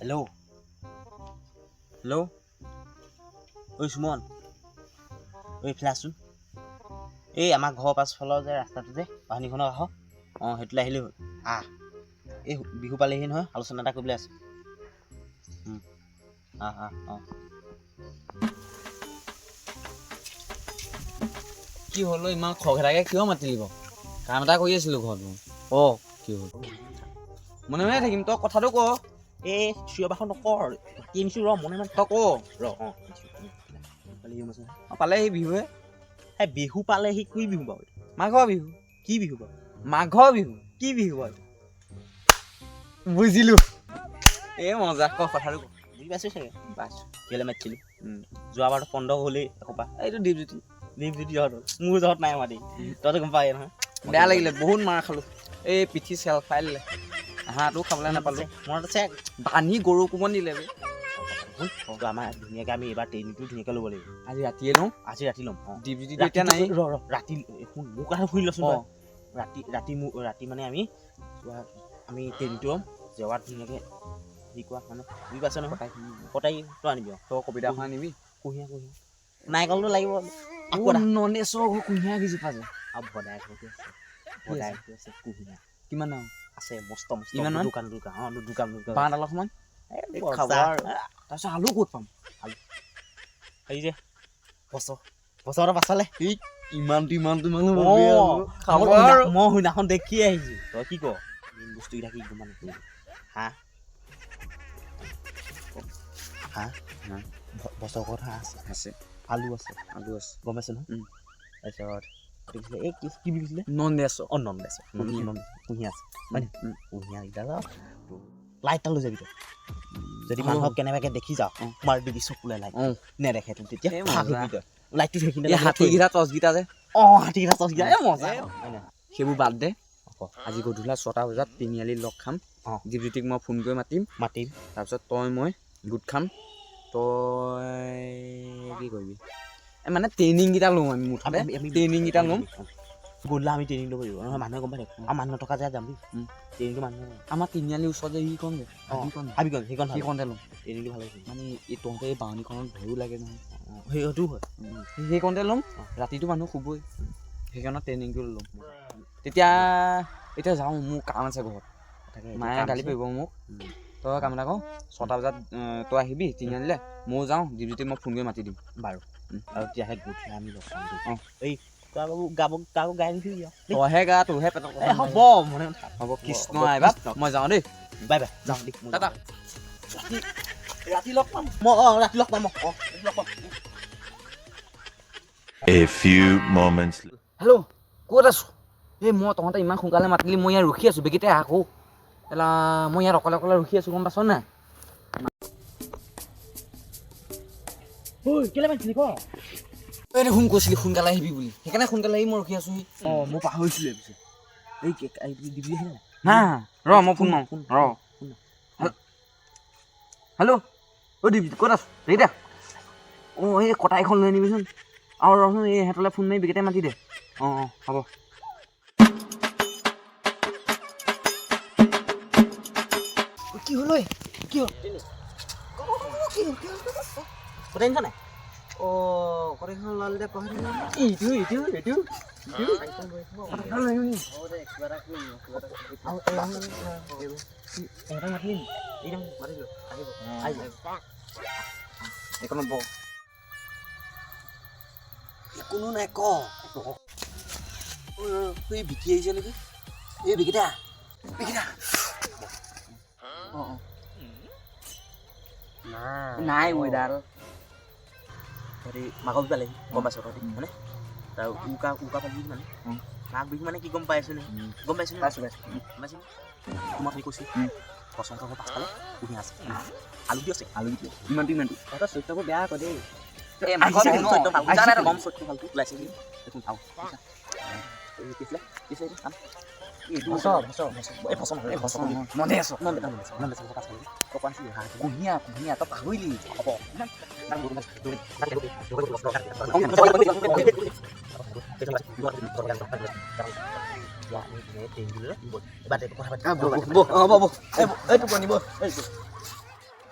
Hello' hello', ঐ সুমন, ঐ এইফালে আছোন। এই আমাৰ ঘৰৰ পাছফালৰ যে ৰাস্তাটো যে বাঁহনিখনৰ কাষৰ, অঁ, সেইটোলৈ আহিলেই হ'ল। আহ, এই বিহু পালেহি নহয়, আলোচনা এটা কৰিবলৈ আছে। আহ আহ, অঁ। কি হ'ল অ', ইমান খৰখেদাকে কিয় মাতিলি বাৰু? কাম এটা কৰি আছিলো ঘৰত মই। অঁ। কি হ'ল? মনে মনে থাকিম, তই কথাটো ক। এই চিঞৰ বাখৰ নকৰ, মাতি আনিছোঁ ৰ, মনে মনে তই ক। ৰ। অঁ, পালেহি। অ, পালেহি বিহুৱে। এই বিহু পালেহি, কি বিহু বাৰু? মাঘৰ বিহু। কি বিহু বাৰু? মাঘৰ বিহু। কি বিহু বাৰু? বুজিলো, এই মজা, ক কথাটো ক। বুজি পাইছোঁ চাগে। পাইছো। কেলৈ মাতিছিলোঁ? যোৱাবাৰতো পন্ধ হ'লেই এসোপা। এইটো দীপজ্যোতি। দীপজ্যোতি জহত হ'ল, মোৰ জহত নাই মাতি, তইতো গম পাই নহয়। বেয়া লাগিলে, বহুত মাৰ খালো, এই পিঠি চেল খাই দিলে, হাঁহটো খাবলৈ নাপালো। মনত আছে। বান্ধি গৰু কোবন দিলে বে। তো আমাৰ ধুনীয়াকৈ আমি এইবাৰ ট্ৰেইনিংটো ধুনীয়াকৈ ল'ব লাগিব। আজি ৰাতিয়ে লওঁ। আজি ৰাতি ল'ম, অঁ। দীপজ্যোতিটো এতিয়া নাই। ৰ ৰ, ৰাতি শুন, মোৰ কথা শুনি লচোন তই। অঁ। ৰাতি ৰাতি মোৰ ৰাতি মানে আমি আমি ট্ৰেইনিংটো ল'ম জেৱাত ধুনীয়াকৈ হেৰি কোৱা মানে বুজি পাইছ নহয়, কটাৰী তই আনিবি। অঁ। তই কবিতাখন আনিবি। কুঁহিয়া, কুঁহিয়া নাৰিকলটো লাগিব আকৌ এটা। নন্দেশ্বৰ ঘৰ কুঁহিয়াৰ কেইজোপা যে। আৰু ভদাই ঘৰটো আছে, ভদাই ঘৰটো আছে কুঁহিয়াৰ। কিমান ডাঙৰ? আছে, মস্ত মস্ত। ইমান মান? দোকান দোকান, অঁ, দোকান দোকান। বাঁহডালৰ সমান। এই খাব মজা। আৰু। তাৰপিছত আলু ক'ত পাম? এই যে বছৰ বছৰৰ পাছলে। ইমানটো ইমানটো ইমান। অঁ, খাব মই আৰু। মই সেইদিনাখন দেখি আহিছো। তই কি ক, মেইন বস্তুকেইটা কি গম পালি? হাঁহ, হাঁহ। হাঁহ। বছৰ ঘৰত হাঁহ আছে। আছে। আলু আছে। আলু আছে। গম পাইছ নহয়? তাৰপিছত এইটো কি আছিলে? এই কি কি বুলি কৈছিলে? নন্দেশ্বৰ। অঁ, নন্দেশ্বৰ। কুঁহিয়াৰ। কুঁহিয়াৰ আছে, হয় নি? উম। কুঁহিয়াৰকেইটা লাইট এটা লৈ যাবি তই। যদি অঁ। মানুহক কেনেবাকে দেখি যাওঁ, অঁ। মাৰি দিবি চকুলে লাইট। অঁ। নেদেখে তোক তেতিয়া। এই ফাক মজা। দিবি তই লাইটটো সেইখিনিতে এই লগাই থৈ। হাতীকেইটা, টৰ্চকেইটা যে। অঁ, হাতীকেইটা, টৰ্চকেইটা, এই মজা। এই হয় নাই? সেইবোৰ বাদ দে। ক। আজি গধূলা 6টা বজাত তিনিআলিত লগ খাম। অঁ। দীপজ্যোতিক মই ফোন কৰি মাতিম। মাতিম। তাৰপিছত তই মই গোট খাম। তই কি কৰিবি? এই মানে ট্ৰেইনিংকেইটা লওঁ আমি মুঠতে। আমি ট্ৰেইনিংকেইটা ল'ম। গধূলা আমি ট্ৰেইনিং ল'ব লাগিব, নহয় মানুহে গম পাই থাকিব আৰু মানুহ নথকা জেগাত যাম দেই। ট্ৰেইনিংটো মানুহে আমাৰ তিনিআলিৰ ওচৰত যে সেইখন যে অঁ। হাবিখন। হাবিখন, সেইখন ভাল। সেইখনতে ল'ম। ট্ৰেইনিংটো ভাল হৈছে। মানে এই তহঁতে এই বাঁহনিখনত ভয়ো লাগে নহয়। অঁ, সেইটোও হয়। সেইকণতে ল'ম। অঁ। ৰাতিটো মানুহ শুবই, সেইকাৰণে ট্ৰেইনিংটো ল'ম তেতিয়া। এতিয়া যাওঁ, মোৰ কাম আছে ঘৰত। তাকে এতিয়া মায়ে কাম গালি আছে। পাৰিব মোক। তই কাম এটা কৰ, 6টা বজাত তই আহিবি তিনিআলিলৈ, ময়ো যাওঁ, দীপজ্যোতিক মই ফোন কৰি মাতি দিম। বাৰু। আৰু তেতিয়াহে গধূলা আমি লগ পাম দেই। অঁ। এই তই আকৌ গাব, কাকো গাই নুফুৰিবি আৰু দেই। তইহে গা, তোৰহে পেটৰ কথা। এই হ'ব, মনে মনে থাক। হ'ব, কৃষ্ণ হ'ব, আইবাপ। কৃষ্ণ। মই যাওঁ দেই। বাই বাই, যাওঁ দেই মই। টাটা। যাওঁ। ৰাতি লগ পাম মই। অঁ, ৰাতি লগ পাম মই। অঁ, ৰাতি লগ পাম। A few moments hello, ক'ত আছ? এই মই তহঁতে ইমান সোনকালে মাতিলি, মই ইয়াত ৰখি আছোঁ। বেগিতে আকৌ এলা, মই ইয়াত অকলে অকলে ৰখি আছোঁ, গম পাইছ নাই? ঐ, কেলে মাতিছিলি ক? তই দেখোন কৈছিলি সোনকালে আহিবি বুলি, সেইকাৰণে সোনকালে আহি মই ৰখি আছোঁহি। অঁ, মই পাহৰিছিলোঁ। পিছে এই দিবি আহিলে নাই? না, ৰ, মই ফোন মাৰোঁ। ফোন ৰ। ফোন। হেল্ল' অ' দীপ, ক'ত আছ? বেগিতা, অঁ, এই কটাৰীখন লৈ আনিবিচোন। আৰু ৰচোন, এই ইহঁতলৈ ফোন মাৰি বেগিতে মাতি দে। অঁ অঁ, হ'ব। কি হ'ল ঐ? কি হ'ল? কি হ'ল? কি হ'ল? কটাৰী আনিছ নাই? অঁ, কটাৰীখন ওলালে দে, পাহৰি এইটো এইটো এইটো। কটাৰীখন লৈ আহিবি নি? আৰু ইহঁতক মাতিলি নি? এইটো মাতিলোঁ, আহিব আহিব। এইকণত বহ। কোনো নাই ক। এই বিকি আহিছে নেকি? এই বিকিতা, বিকিতা। অঁ অঁ, নাই এইডাল। তহঁতি মাঘৰ বিহু পালেহি, গম পাইছ তহঁতি হয়নে? তাৰ উৰুকা, উৰুকা পালেহি মানে মাঘ বিহু মানে কি গম পাইছ নে? গম পাইছ নে? পাইছোঁ, পাইছোঁ। গম পাইছ নে? তোমাক আমি কৈছোঁ, বছৰহঁতৰ ঘৰৰ পাছফালে কুঁহিয়াৰ আছে, আলু দি আছে। আলু দিয়ে, ইমানটো ইমানটো। তহঁতৰ চৰিত্ৰবোৰ বেয়া আকৌ দেই। এই মাঘৰ আহিছে বিহু কিন্তু ন, চৈধ্য ফাল্টু। বুজা নাই তই। গম চৈধ্য ফাল্টু ওলাইছে কি দেখোন। আও বুজিছা? এই কি আছিলে, কি আছিলে এইটো নাম? এইটো ভচ, ভচ, ভচ। এই ভচ নহয়, এই ভচ। মনে আছ? নন্দে, নন্দে, নন্দে, পাছফালে তই কোৱা নাছিলি হাঁহ আছে? কুঁহিয়া, কুঁহিয়া, তই পাহৰিলি। হ'ব।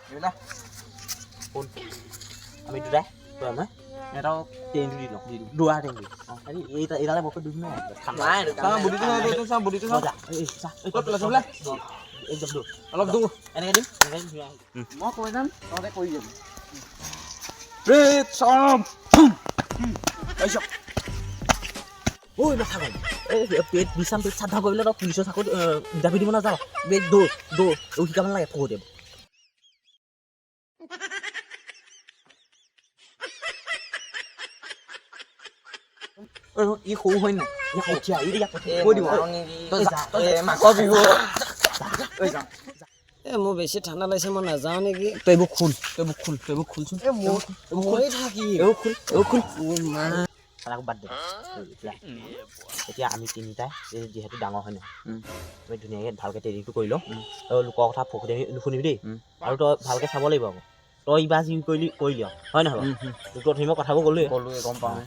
এইবিলাক শুন, আমি দুটাই তই মই এটাও ট্ৰেইনটো দি লওঁ, দুৱাৰ ট্ৰেইনটো। অঁ, এইডালে বৰকৈ দুখ নাই, ঠাণ্ডা। চাওঁ বুডিটো, চাওঁ, চাওঁ বুডিটো, চাওঁ। মজা। এই চা, এই। ক'ত পেলাইছ বোলে? একদম দূৰ। অলপ দূৰ। এনেকৈ দিম, এনেকৈ দিম, ধুনীয়া। মই কৈ যাম, তহঁতে কৰি যাবি। চাম। ঐ নাথাকো, এই পেট বিচাম, পেট চাফা কৰিবলৈ তই পুলিচৰ চাকৰিত ইণ্টাৰভিউ দিব নাযাওঁ। এই দৌৰ দৌৰ, এইবোৰ শিকাব নালাগে ফকতীয়া। ই সৰু হয় নাই? ইয়াক পঠিয়া, ইয়াক পঠিয়া। কৈ দিব। তই যা, তই যা। মাঘৰ বিহু। ঐ যাওঁ। এ মোৰ বেছি ঠাণ্ডা লাগিছে, মই নাযাওঁ নেকি? তই এইবোৰ খোল, তই এইবোৰ খোল, তই এইবোৰ খোলচোন। এ মোৰ মৰি থাকিম। এইবোৰ খোল, এইবোৰ খোল। মা। তাকো বাদ দে এতিয়া। এতিয়া আমি তিনিটাই এই যিহেতু ডাঙৰ হয় নহয়, আমি ধুনীয়াকৈ ভালকৈ ট্ৰেইনিংটো কৰি লওঁ আৰু লোকৰ কথা ফকতীয়া নুশুনিবি দেই। আৰু তই ভালকৈ চাব লাগিব আকৌ, তই ইবাৰ যি কৰিলি কৰিলি আৰু হয় নহয় বাৰু? তোক অথনি মই কথাবোৰ ক'লোৱে। ক'লোৱে, গম পাওঁ।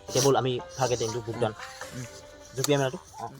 এতিয়া ব'ল, আমি ভালকৈ ট্ৰেইনিংটো বুক ডাউন জঁপিয়াই মেলাটো। অঁ।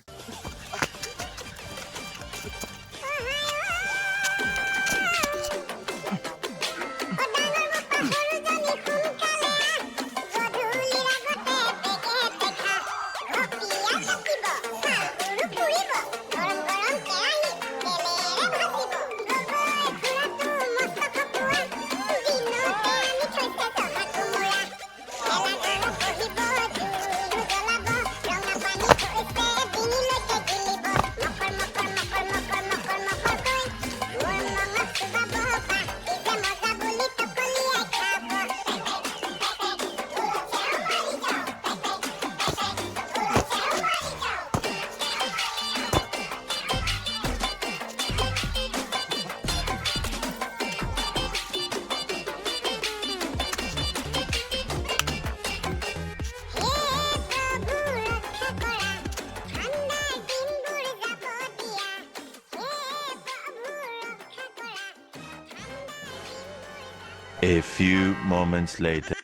A few moments later.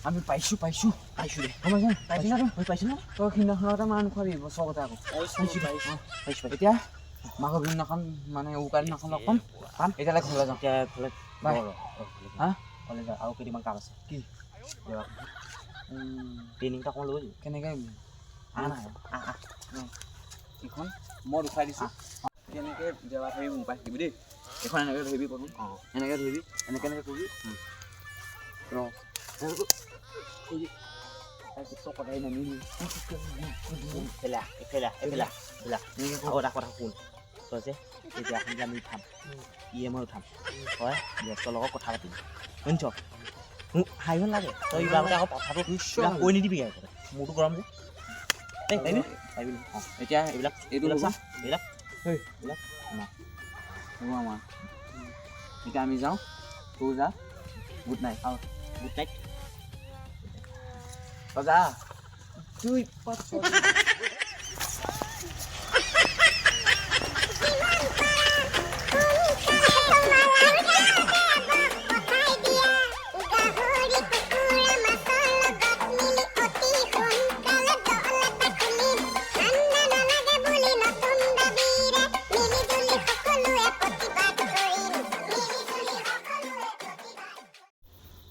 আমি পাইছোঁ, পাইছোঁ, পাইছোঁ দে। গম পাইছা? পাইছোঁ না? মই পাইছোঁ ন। তই সিদিনাখনতে মাৰ নোখোৱাবি বছৰ কথা আকৌ। পাইছোঁ, পাইছোঁ, পাইছোঁ। এতিয়া মাঘৰ বিহু দিনাখন, মানে উৰুকাৰ দিনাখন লগ পাম। পাম। এতিয়ালৈ ঘৰলৈ যাওঁ। এতিয়া ঘৰলৈ। বাই। ৰ, ৰ, ৰ, ঘৰলৈ যাওঁ। হা? ঘৰলৈ যাওঁ, আৰু কেইটামান কাম আছে। কি? ট্ৰেইনিংটো অকণমান লৈ যাবি। কেনেকৈ? আহ না, আহ আহ। এইখন মই দেখুৱাই দিছোঁ কেনেকৈ জেৱা ধৰিবি। মোৰ পৰা শিকিবি দেই। এইখন এনেকৈ ধৰিবি প্ৰথম। অঁ। এনেকৈ ধৰিবি, এনেকৈ এনেকৈ কৰিবি। ৰ, কৰিবি, তাৰপিছত তই কটাৰী নামিবি। এইফালে আহ, এইফালে আহ, এইফালে আহ, এইফালে আহ। এনেকৈ আৰু এটা কথা শুন, তই যে এতিয়া এখন যে আমি উঠাম, ই এম আই উঠাম, তই গেছৰ লগত কথা পাতিবি, শুনিছ? মোক হাঁহিব নালাগে। তই ইবাৰ আগতে আকৌ কথাটো নিশ্চয়। এইবিলাক কৈ নিদিবি আকৌ, মোৰতো গৰম যে। দেই, পাৰিবি, পাৰিবি। অঁ। এতিয়া এইবিলাক এইটো এইবিলাক হ'ব। চা, এইবিলাক। হেই। এইবিলাক হ'ব আমাৰ। এতিয়া আমি যাওঁ, তই যা। Good night. Good night. তই যা। দুই, পাঁচ, ছয়।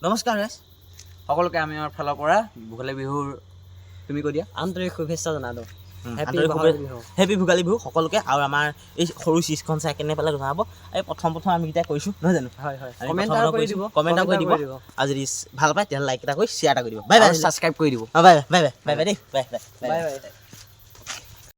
নমস্কাৰ ৰাইজ। সকলোকে আমি আমাৰ ফালৰ পৰা ভোগালী বিহুৰ, তুমি কৈ দিয়া। আন্তৰিক শুভেচ্ছা জনালোঁ। হেপী আন্তৰিক বহাগ বিহু। হেপী ভোগালী বিহু সকলোকে। আৰু আমাৰ এই সৰু চিজখন চাই কেনে পালে জনাব। এই প্ৰথম প্ৰথম আমি কেইটাই কৰিছোঁ, নহয় জানো? হয় হয়। আমি কমেণ্ট প্ৰথম এটা কৰি কৰিছোঁ। দিব। কমেণ্ট এটা কৰি দিব। আৰু যদি ভাল পায়, তেতিয়াহ'লে লাইক এটা কৰি শ্বেয়াৰ এটা কৰি দিব। Bye bye. Subscribe কৰি দিব। অঁ, bye bye, bye bye, bye bye দেই, বাই বাই। Bye bye.